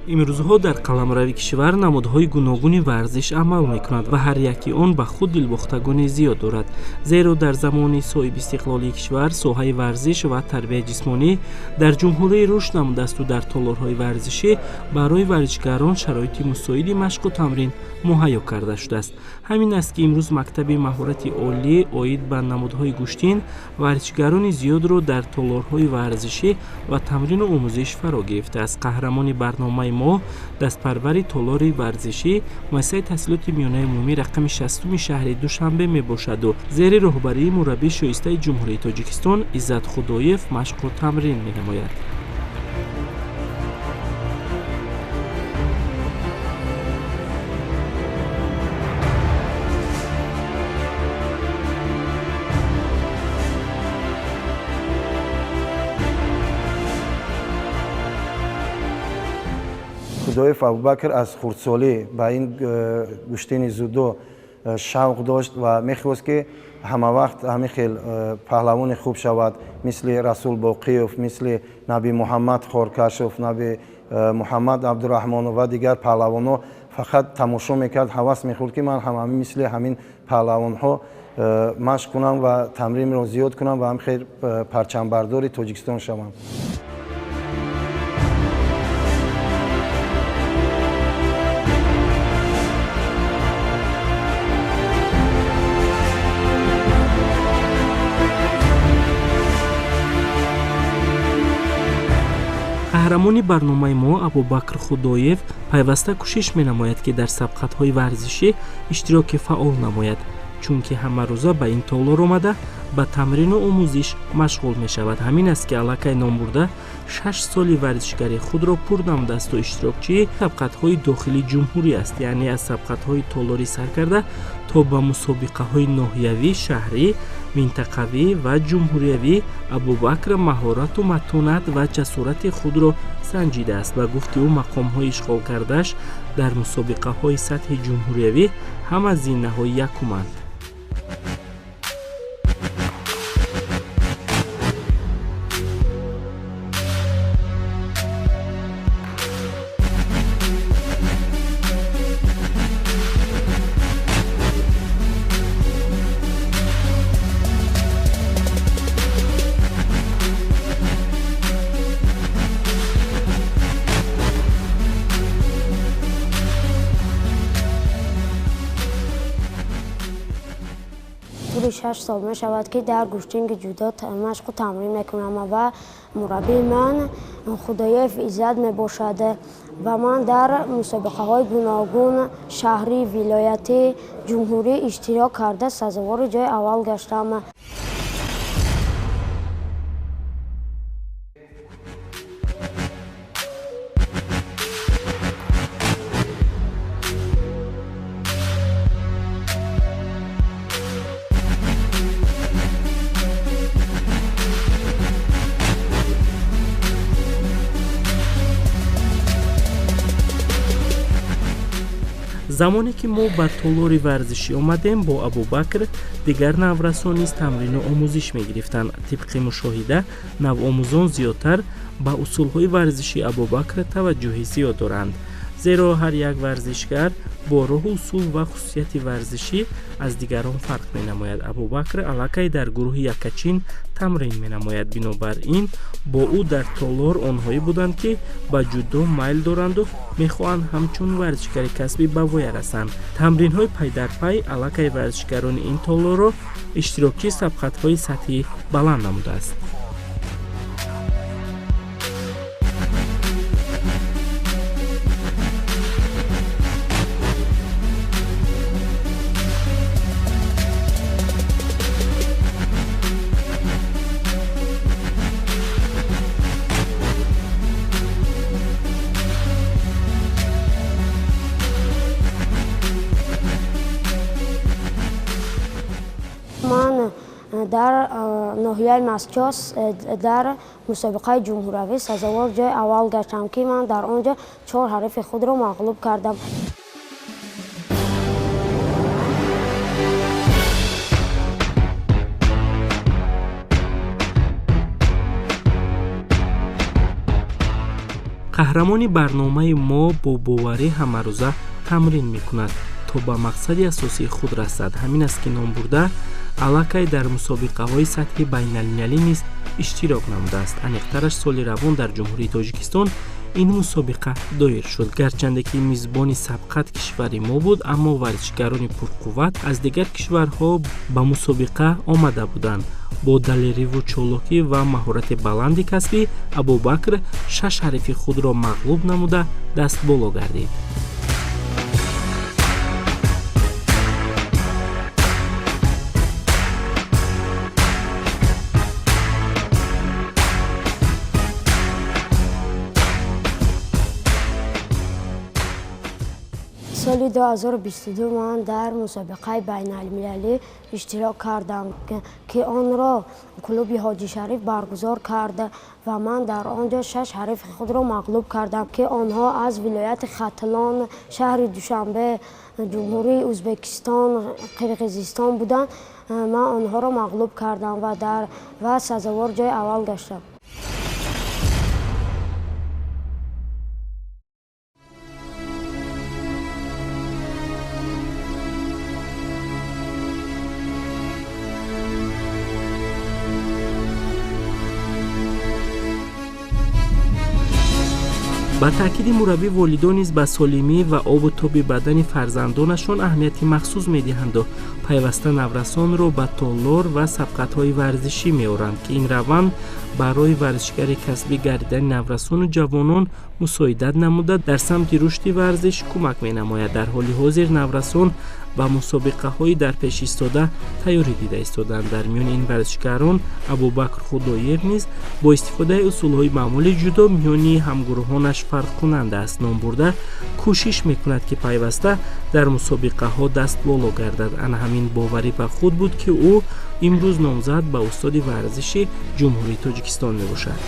Имрӯзҳо дар қаламрави кишвар намудҳои гуногуни варзиш амал мекунад ва ҳар яки он ба худ дилбохтагони зиёд дорад. Зеро дар замони соҳибистиқлолии кишвар соҳаи варзиш ва тарбияи ҷисмонӣ дар ҷумҳурӣ рушд намудаасту дар толорҳои варзишӣ барои варзишгарон шароити мусоиди машқу тамрин муҳайё карда шудааст. Ҳамин аст, ки имрӯз мактаби маҳорати олӣ оид ба намудҳои гӯштин варзишгарони зиёдро дар толорҳои варзишӣ ва тамрину омӯзиш фаро гирифтааст. Қаҳрамони барномаи мо дастпарвари толори варзишӣ муассисаи таҳсилоти миёнаи умумӣ рақами 60-уми шаҳри Душанбе мебошаду зери роҳбарии мураббии шоистаи Ҷумҳурии Тоҷикистон Иззат Худоев машқу тамрин менамояд. Худоев Абубакр аз хурдсолӣ ба ин гӯштини дзюдо шавқ дошт ва мехост, ки ҳамавақт ҳамин хел паҳлавони хуб шавад, мисли Расул Боқиев, мисли Наби Муҳаммад Хоркашов, Наби Муҳаммад Абдураҳмонов ва дигар паҳлавонҳо. Фақат тамошо мекард, ҳавас мехӯрд, ки ман ҳам мисли ҳамин паҳлавонҳо машқ кунам ва тамринро зиёд кунам ва ҳам хел парчамбардори Тоҷикистон шавам. Қаҳрамони барномаи мо Абубакр Худоев пайваста кӯшиш менамояд, ки дар сабқатҳои варзишӣ иштироки фаъол намояд, чунки ҳамарӯза ба ин толор омада ба тамрину омӯзиш машғул мешавад. Ҳамин аст, ки аллакай номбурда 6 соли варзишгари худро пур намудаасту иштирокчии сабқатҳои дохили ҷумҳурӣ аст, яъне аз сабқатҳои толорӣ сар карда то ба мусобиқаҳои ноҳиявӣ, шаҳрӣ, минтақавӣ ва ҷумҳуриявӣ. Абубакр маҳорату матонат ва ҷасорати худро санҷидааст. Ба гуфти ӯ, мақомҳои ишғолкардааш дар мусобиқаҳои сатҳи ҷумҳуриявӣ ҳама зинаҳои якуманд. Тӯли 6 сол мешавад, ки дар гӯштинги ҷудо машқу тамрин мекунам ва мураббии ман Худоев Иззат мебошад ва ман дар мусобиқаҳои гуногун шаҳрӣ, вилоятӣ, ҷумҳурӣ иштирок карда сазовори ҷои аввал гаштам. Замоне ки мо ба толори варзишӣ омадем, бо Абубакр дигар наврасон низ тамрину омӯзиш мегирифтанд. Тибқи мушоҳида, навомӯзон зиёдтар ба усулҳои варзишии Абубакр таваҷҷӯҳи зиёд доранд, зеро ҳар як варзишгар бо роҳу усул ва хусусияти варзишӣ аз дигарон фарқ менамояд. Абубакр аллакай дар гурӯҳи яккачин тамрин менамояд. Бинобар ин бо ӯ дар толор онҳое буданд, ки ба ҷудо майл доранду мехоҳанд ҳамчун варзишгари касбӣ ба воя расанд. Тамринҳои пайдарпай аллакай варзишгарони ин толорро иштирокчии сабқатҳои сатҳи баланд намудааст. Дар ноҳияи Мастчос дар мусобиқаи ҷумҳуриявӣ сазовор ҷои аввал гаштам, ки ман дар он ҷо 4 ҳарифи худро мағлуб кардам. Қаҳрамони барномаи мо бо боварӣ ҳамарӯза тамрин мекунад, то ба мақсади асосии худ расад. Ҳамин аст, ки номбурда аллакай дар мусобиқаҳои сатҳи байналмилалӣ низ иштирок намудааст. Аниқтараш, соли равон дар Ҷумҳурии Тоҷикистон ин мусобиқа доир шуд. Гарчанде ки мизбони сабқат кишвари мо буд, аммо варзишгарони пурқувват аз дигар кишварҳо ба мусобиқа омада буданд. Бо далериву чолокӣ ва маҳорати баланди касбӣ Абубакр 6 ҳарифи худро мағлуб намуда дастболо гардид. Соли 2022 ман дар мусобиқаи байналмилалӣ иштирок кардам, ки онро клуби Ҳоҷи Шариф баргузор кард ва ман дар он ҷо 6 ҳарифи худро мағлуб кардам, ки онҳо аз вилояти Хатлон, шаҳри Душанбе, Ҷумҳурии Ӯзбекистон, Қирғизистон буданд. Ман онҳоро мағлуб кардам ва сазовор ҷои аввал гаштам. Ба таъкиди мураббӣ, волидон низ ба солимӣ ва обу тоби бадани фарзандонашон аҳамияти махсус медиҳанду пайваста наврасонро ба толор ва сабқатҳои варзишӣ меоранд, ки ин раванд барои варзишгари касбӣ гардидани наврасону ҷавонон мусоидат намуда, дар самти рушди варзиш кӯмак менамояд. Дар ҳоли ҳозир наврасон ба мусобиқаҳои дар пеш истода тайёрӣ дида истоданд. Дар миёни ин варзишгарон Абубакр Худоев низ бо истифодаи усулҳои маъмули ҷудо миёни ҳамгурӯҳонаш фарқкунанда аст. Номбурда кӯшиш мекунад, ки пайваста дар мусобиқаҳо даст боло гардад. Ана ҳамин боварӣ ба худ буд, ки ӯ имрӯз номзад ба устоди варзиши Ҷумҳурии Тоҷикистон мебошад.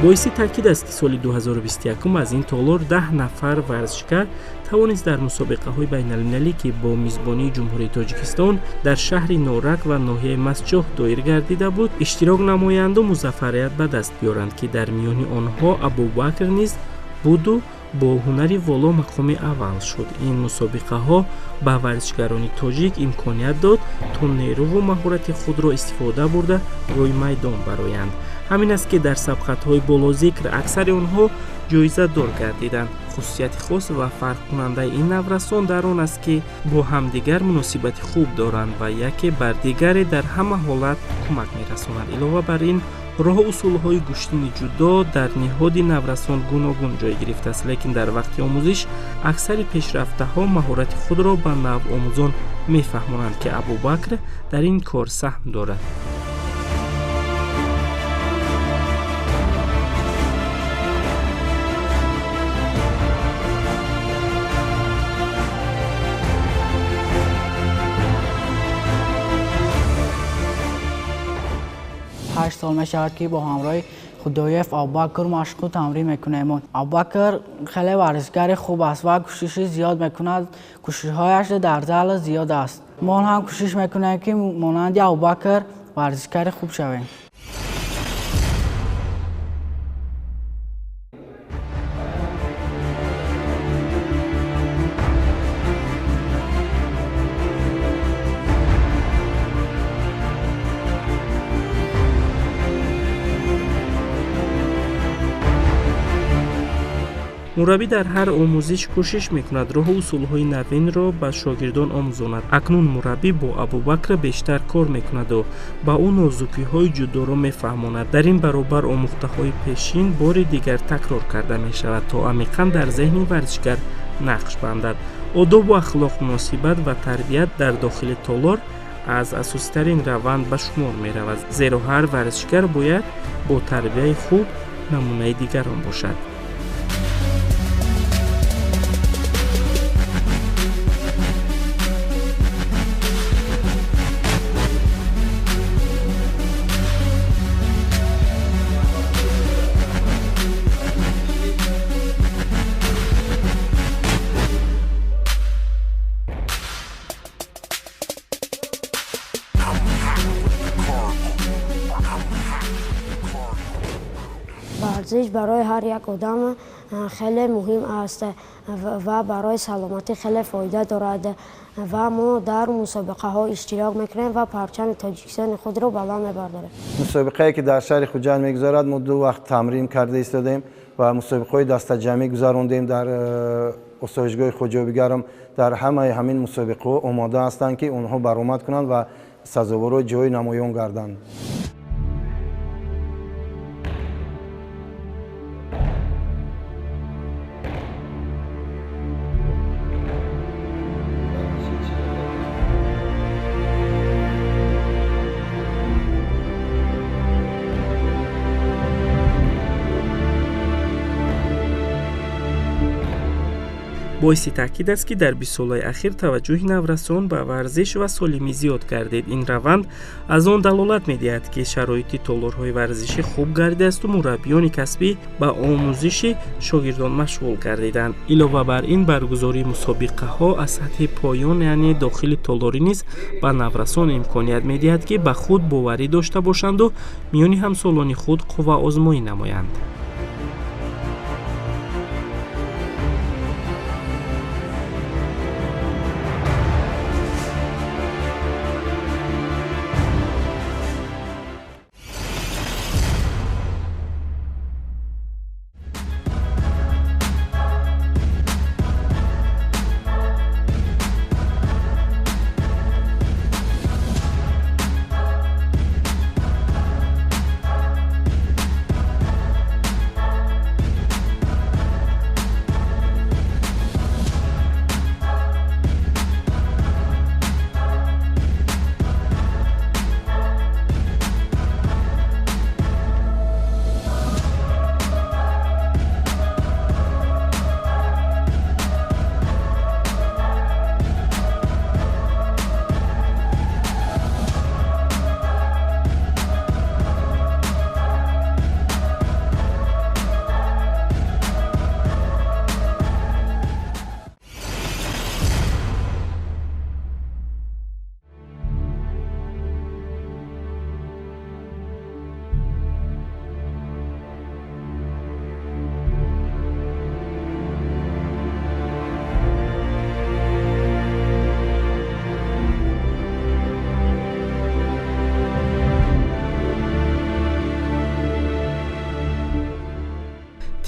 Боиси таъкид аст, ки соли 2021 аз ин толор 10 нафар варзишгар тавонист дар мусобиқаҳои байналмилалӣ, ки бо мизбонии Ҷумҳурии Тоҷикистон дар шаҳри Норак ва ноҳияи Мастчоҳ доир гардида буд, иштирок намоянду музаффарият ба даст биёранд, ки дар миёни онҳо Абубакр низ буду бо ҳунари воло мақоми аввал шуд. Ин мусобиқаҳо ба варзишгарони тоҷик имконият дод, то нерӯву маҳорати худро истифода бурда рӯи майдон бароянд. Ҳамин аст, ки дар сабқатҳои болозикр аксари онҳо ҷоизадор гардиданд. Хусусияти хос ва фарқкунандаи ин наврасон дар он аст, ки бо ҳамдигар муносибати хуб доранд ва яке бар дигаре дар ҳама ҳолат кӯмак мерасонанд. Илова бар ин, роҳу усулҳои гӯштини ҷудо дар ниҳоди наврасон гуногун ҷой гирифтааст, лекин дар вақти омӯзиш аксари пешрафтаҳо маҳорати худро ба навомӯзон мефаҳмонанд, ки Абубакр дар ин кор саҳм дорад. 8 сол мешавад, ки бо ҳамроҳи Худоев Абубакр машқу тамрин мекунем. Абубакр хеле варзишгари хуб аст ва кӯшиши зиёд мекунад. Кӯшишҳояш дар зал зиёд аст. Мо ҳам кӯшиш мекунем, ки монанди Абубакр варзишгари хуб шавем. Мураббӣ дар ҳар омӯзиш кӯшиш мекунад роҳу усулҳои навинро ба шогирдон омӯзонад. Акнун мураббӣ бо Абубакр бештар кор мекунаду ба ӯ нозукиҳои ҷудоро мефаҳмонад. Дар ин баробар омӯхтаҳои пешин бори дигар такрор карда мешавад, то амиқан дар зеҳни варзишгар нақш бандад. Одобу ахлоқ, муносибат ва тарбият дар дохили толор аз асоситарин раванд ба шумор меравад, зеро ҳар варзишгар бояд бо тарбияи хуб намунаи дигарон бошад. Варзиш барои ҳар як одам хеле муҳим аст ва барои саломатӣ хеле фоида дорад ва мо дар мусобиқаҳо иштирок мекунем ва парчами Тоҷикистони худро баланд мебардорем. Мусобиқае ки дар шаҳри Хуҷанд мегузарад, мо 2 вақт тамрин карда истодем ва мусобиқаҳои дастаҷамъӣ гузарондем дар осоишгоҳи Хоҷобигарм. Дар ҳамаи ҳамин мусобиқаҳо омода ҳастанд, ки онҳо баромад кунанд ва сазоворҳои ҷои намоён гарданд. Боиси таъкид аст, ки дар 20 солаи ахир таваҷҷӯҳи наврасон ба варзиш ва солимӣ зиёд гардид. Ин раванд аз он далолат медиҳад, ки шароити толорҳои варзишӣ хуб гардидаасту мураббиёни касбӣ ба омӯзиши шогирдон машғул гардиданд. Илова бар ин, баргузории мусобиқаҳо аз сатҳи поён, яъне дохили толорӣ низ ба наврасон имконият медиҳад, ки ба худ боварӣ дошта бошанду миёни ҳамсолони худ қувваозмоӣ намоянд.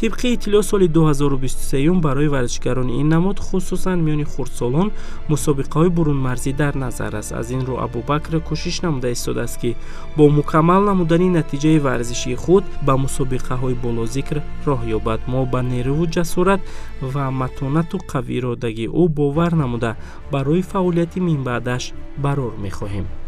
Тибқи иттилоъ, соли 2023 барои варзишгарони ин намуд, хусусан миёни хурдсолон, мусобиқаҳои бурунмарзӣ дар назар аст. Аз ин рӯ Абубакр кӯшиш намуда истодааст, ки бо мукаммал намудани натиҷаи варзишии худ ба мусобиқаҳои болозикр роҳ ёбад. Мо ба нерӯву ҷасорат ва матонату қавииродагии ӯ бовар намуда барои фаъолияти минбаъдаш барор мехоҳем.